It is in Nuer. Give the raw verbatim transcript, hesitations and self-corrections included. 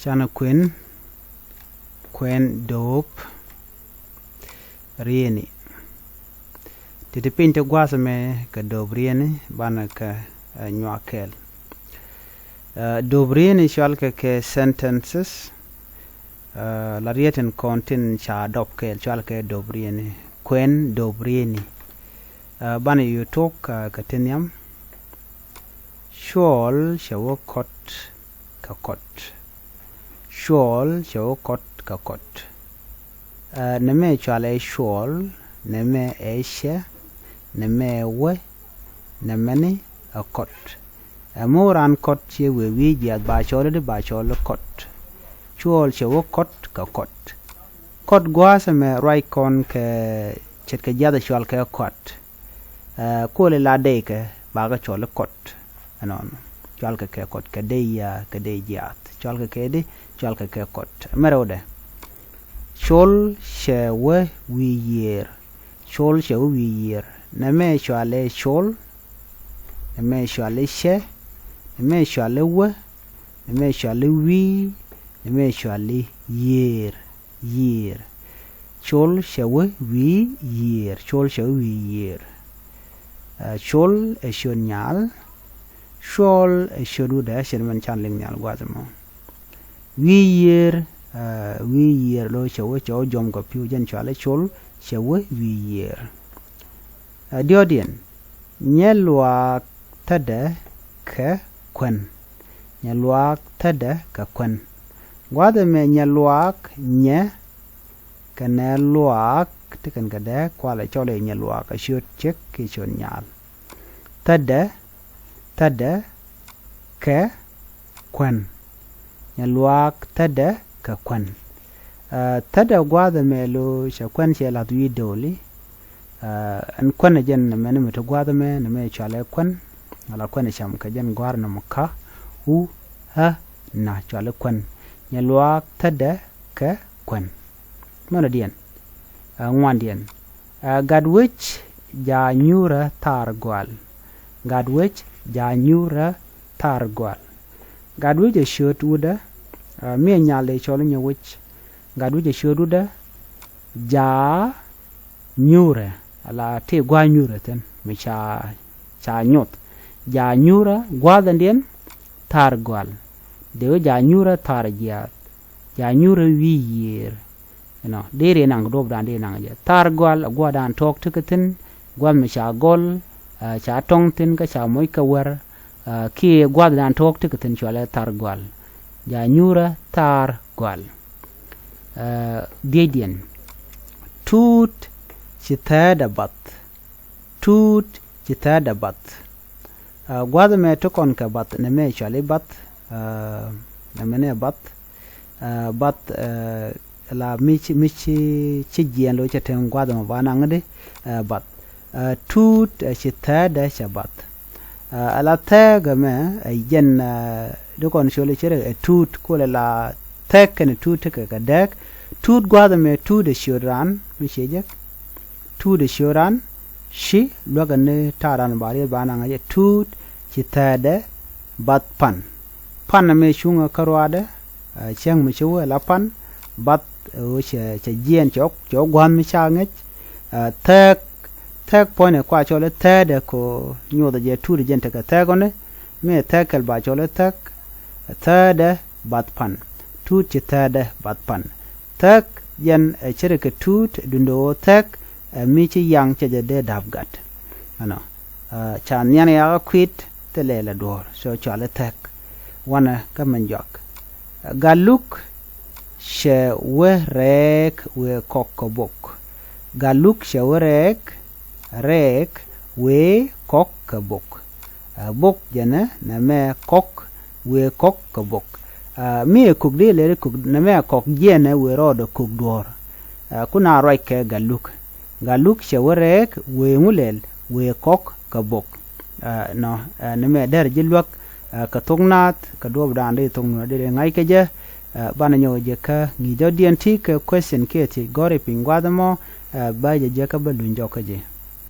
Canɛ kuën, kuën do̱p rieni. Ti̱ti̱ piny ti gua̱a̱th ɛmɛ kɛ do̱p rieni banɛ kɛ, eh, nyuak kɛɛl. Eh, do̱p rieni cɔalkɛ kɛ sentences, eh, la riet in kɔn tin ca dɔp kɛɛl cɔalkɛ do̱p rieni. Kuën do̱p rieni. Eh, banɛ yo̱o̱ tok, eh, kɛ ti nhiam. Cuɔl cɛ wä kɔt kɛ kɔt. Cuɔl cɛ wä kɔt kɛ kɔt. Eh, nɛmɛ cɔalɛ cuɔl, nɛmɛ ɛ cɛ, nɛmɛ ɛ wä, nɛmɛ ni ɛ kɔt. Ɛ mi wä raan kɔt ciɛ wëë wi̱i̱ jiaath ba cɔl i̱di ba cɔl i̱ kɔt. Cuɔl cɛ wä kɔt kɛ kɔt. Kɔt gua̱a̱th ɛmɛ ruac kɔn kɛ ce̱tkɛ jiath ɛ cɔal kɛ kɔt. Eh, kuɔl i̱ la dey kɛ bakɛ cɔl i̱ kɔt. Ɛnɔnɔ. Cɔalkɛ kɛ kɔt kɛ dey, ah, kɛ dey jiaath. Cɔalkɛ kɛ di, cɔalkɛ kɛ kɔt. Mɛ rɛwdɛ. Col cɛ wä wi̱i̱ yiëër. Col cɛ wä wi̱i̱ yiëër. Nɛmɛ cɔalɛ col. Nɛmɛ cɔalɛ cɛ. Nɛmɛ cɔalɛ wä. Nɛmɛ cɔalɛ wi̱i̱. Nɛmɛ cɔalɛ yiëër. Yiëër. Col cɛ wä wi̱i̱ yiëër. Col cɛ wä wi̱i̱ yiëër. Eh, col ɛ ciöt nyal. Cuɔl ɛ ciöt wutdɛ, ɛ ciöt mɛn can liŋ nhial gua̱a̱th ɛmɔ. Wi̱i̱ yiëër, eh, wi̱i̱ yiëër lo̱ cɛ wä, cɛ wä jɔm kɛ pi̱w jɛn cɔalɛ col cɛ wä wi̱i̱ yiëër. Eh, diɔ̱ɔ̱diɛn, nyɛ luaak thädɛ kɛ kuän. Nyɛ luaak thädɛ kɛ kuän. Gua̱a̱th ɛmɛ nyɛ luaak, nyɛ kɛnɛ luaak, ti kɛn kɛ dee kualɛ cɔl i̱ nyɛ luaak, a ciöt ciek kiɛ ciöt nyal. Thädɛ, thädɛ kɛ kuän. Nyɛ luaak thädɛ kɛ kuän. Eh, thädɛ gua̱a̱th ɛmɛ lo̱ cɛ kuän cɛ la̱th wi̱i̱ do̱li. Eh, ɛn kuän ɛ jɛn mɛn mi ti gua̱a̱th ɛmɛ, nɛmɛ cɔalɛ kuän. Ala kuän ɛ cam kɛ jɛn gua̱a̱r nɔmɔ ka, u, ä, na, cɔalɛ kuän. Nyɛ luaak thädɛ kɛ kuän. Mɛnɔ diɛn. Eh, ŋuandiɛn. Eh, gat wec ja nyuurä thaar gɔal. Gat wec ja nyuurä thaar gɔal. Gat wec ɛ ciöt wutdä, eh, mi ɛ nyal dee cɔl inyɛ wec. Gat wec ɛ ciöt wutdä, ja nyuurä, ala ti gua̱a̱ nyuurä thi̱n, mi ca, ca nyoth. Ja nyuurä gua̱a̱th ɛndiɛn thaar gɔal. Dee wec ja nyuurä thaar jiaath. Ja nyuurä wi̱i̱ yiëër. Inɔ, deri naŋ duɔ̱p dan deri naŋ jɛ. Thaar gɔal, a gua̱a̱th dan tuɔɔk tekɛ thi̱n, gua̱a̱th mi ca gɔl, ah, ca tɔŋ thi̱n, kä ca moc kɛ wär, ah, kiɛ gua̱a̱th dan tuɔɔk tekɛ thi̱n cɔalɛ thaar gɔal. Ja nyuurä thaar gɔal. Ah, dhiecdiɛn. Tuut ci thäädɛ bath. Tuut ci thäädɛ bath. Ah, gua̱a̱th ɛmɛ ti kɔn kɛ bath, nɛmɛ cɔal i̱ bath, ah, nɛmɛ ni ɛ bath, ah, bath, ah, la mi ci, mi ci, ci jiɛɛn lo̱ cɛ teŋ gua̱a̱th ɛmɔ ba naŋ di, ah, bath. Ah, tuut, ah, ci thäädɛ cɛ bath. Ah, ala thääk ɛmɛ, ah, jɛn, ah, di kɔn cɔl i̱ cɛ rɛ, ah, tuut, kulɛ la thääk kɛnɛ tuut tekɛ kɛ dääk. Tuut gua̱a̱th ɛmɛ tuut ɛ ciöt raan, mi ciɛ jek. Tuut ɛ ciöt raan, ci luäk ɛ ni ta̱a̱ raan ba riet ba naŋ jɛ tuut ci thäädɛ bath pan. Pan ɛmɛ cuŋä kä ruaadɛ, ah, cäŋ mi ci wä la pan, bath, eh, ɣöö cɛ, cɛ jiɛɛn cɛ wä, cɛ wä gua̱a̱th mi ca ŋäc, ah, thääk, thääk puɔ̱nydɛ kua cɔl i̱ thäädɛ kɛ ɣöö nyothɛ jɛ tuut jɛn tekɛ thääk ɣɔni, mi thääk kɛl ba cɔl i̱ thääk, thäädɛ bath pan. Tuut ci thäädɛ bath pan. Thääk jɛn ɛ ce̱tkɛ tuut duundɛ ɣöö thääk ɛ mi ci yaŋ cɛ jɛ dee da̱p gat. Ɛnɔ, ah, ca nhian yakä kui̱t thilɛ lɛ duɔ̱ɔ̱r, so cɔal i̱ thääk. Wanɛ kä mɛn juak. Galuk cɛ wä rɛɛk wëë kɔk kɛ bok. Galuk cɛ wä rɛɛk, rɛɛk wëë kɔk kɛ bok. Ah, bok jɛnɛ nɛmɛ kɔk wëë kɔk kɛ bok. Ah, mi ɛ kok dee lɛri kok nɛmɛ kɔk jiɛnɛ wëë rɔɔdɛ kok duɔ̱ɔ̱r. Ah, kun a ruac kɛ galuk. Galuk cɛ wä rɛɛk wëë ŋu lɛl wëë kɔk kɛ bok. Ah, nɔ, ah, nɛmɛ dɛr ji̱ luäk, ah, kɛ thok naath kɛ duɔ̱ɔ̱p daan dee thok nuɔ̱ɔ̱r dee ŋa̱c kɛ jɛ. Ah, banɛ nyɔk jɛ kä ŋi̱i̱c dɔ̱diɛn ti kɛ question kiɛ thiec gɔ̱r i̱ piny gua̱a̱th ɛmɔ, ah, ba jɛ jɛ kä bä luny jɔk kä jɛ.